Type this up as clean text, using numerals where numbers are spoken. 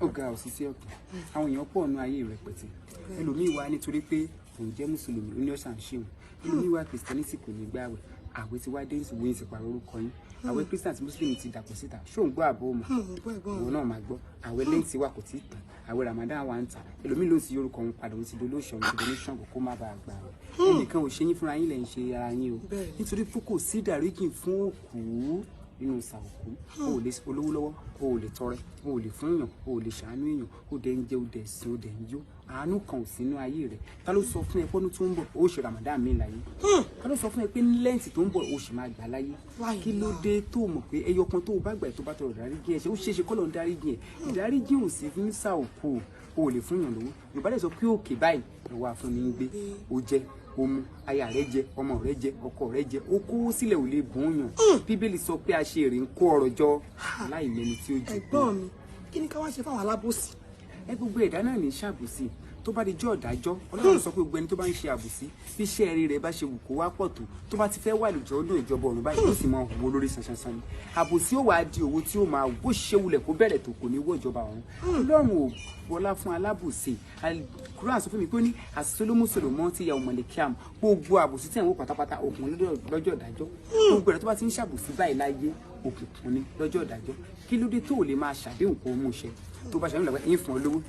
Ó ga òṣìṣẹ́ ọ̀tọ̀, àwọn èèyàn pọ̀ nú ayé rẹpẹtẹ. Ẹlòmíì wá nítorí pé òun jẹ́ mùsùlùmí, ó ní ọ̀sán ṣéun. Ẹlòmíì wá, Christianity kò ní gbààwẹ̀. Àwẹ̀ ti wá dé ìṣòwò yìí, ti pàrọ̀ orúkọ yín. Àwẹ̀ Christian àti Muslim ti dàpọ̀ síta. Ṣó ń gbọ́ àbọ̀ mọ̀? Mo gbọ́, ẹ̀gbọ́n. Ìwọ náà máa gbọ́, àwẹ̀ Lent wà, kò tí ì tán. Àwẹ̀ Ramadan wà ń tà. Ẹlòmíì ló ń ti orúkọ òun padà, òun ti dolóṣù, òun ti dolóṣàngó, kó má bàa gbà wẹ̀. Ẹnìkan ò ṣe yín, fúnra yín lẹ̀ ń ṣe ara yín o. Nítorí pé kò sí ìdáríjì fún òkú nínú ìsà òkú. O ò lè olówó lọ́wọ́, o ò lè tọrẹ, o ò lè fún èèyàn, o ò lè ṣàánú èèyàn. O dẹ̀ ń jẹ, o dẹ̀ sùn, o dẹ̀ ń yó. Àánú kan ò sínú ayé rẹ̀. Ta ló sọ fún ẹ pọ́nú tó ń bọ̀ ó ṣe Ramadan mi láyé? Ta ló sọ fún ẹ pé Lent tó ń bọ̀ ó sì máa gbà láyé? Wáyé. Kí ló dé tó mọ̀ pé ẹyọ kan tó o bá gbà, tó bá tọrọ ìdáríjì ẹ ṣe, ó ṣeéṣe kọ́ ló ń dáríjì ẹ? Ìdáríjì ò sí fún sà òkú. O ò lè fún yàn lówó. Yorùbá lè sọ pé òkè báyìí lọ́wọ́ àfúnni ń gbé. O jẹ, o mu, aya rẹ jẹ, ọmọ rẹ jẹ, ọkọ rẹ jẹ, ó kówó sílẹ̀, ò lè bùn yàn. Bíbélì sọ pé a ṣe èrè ń kó ọrọ̀ jọ láì lẹni tí ó jẹ. Ẹ̀gbọ́n mi, kí ni ká wá ṣe fáwọn alábòsí? Ẹ gbogbo ẹ̀dá náà ní ṣàbòsí. Tó bá di jọ́ ọ̀dájọ́, Ọlọ́run sọ pé gbogbo ẹni tó bá ń ṣe àbòsí, bí iṣẹ́ rí rẹ̀ bá ṣe wù kó wá pọ̀ tó, tó bá ti fẹ́ wà lójọ́ ọdún ìjọba ọ̀run báyìí, ó sì máa hùwò lórí ṣanṣanṣan ni. Àbòsí ó wàá di owó tí ó máa bó ṣe wulẹ̀ kó bẹ̀rẹ̀ tó, kò ní wọ ìjọba ọ̀run. Ọlọ́run ò bọlá fún alábòsí. Quran sọ fún mi pé ó ní àsọlómùsọlùmọ́ ti ya ọmọlẹ́kíam. Gbogbo àbòsí tí àwọn pátápátá, òkun lọ́jọ́ ìdájọ́. Gbogbo ẹ̀rọ tó bá ti ń ṣàbòsí báyìí láyé, òkùnkùn ni lọ́jọ́ ìdájọ́. Kí ló dé tó ò lè máa ṣàdéhùn kó o mú ṣẹ? Tó bá ṣàdéhùn lọ́wọ́ yín, fún ọ lówó.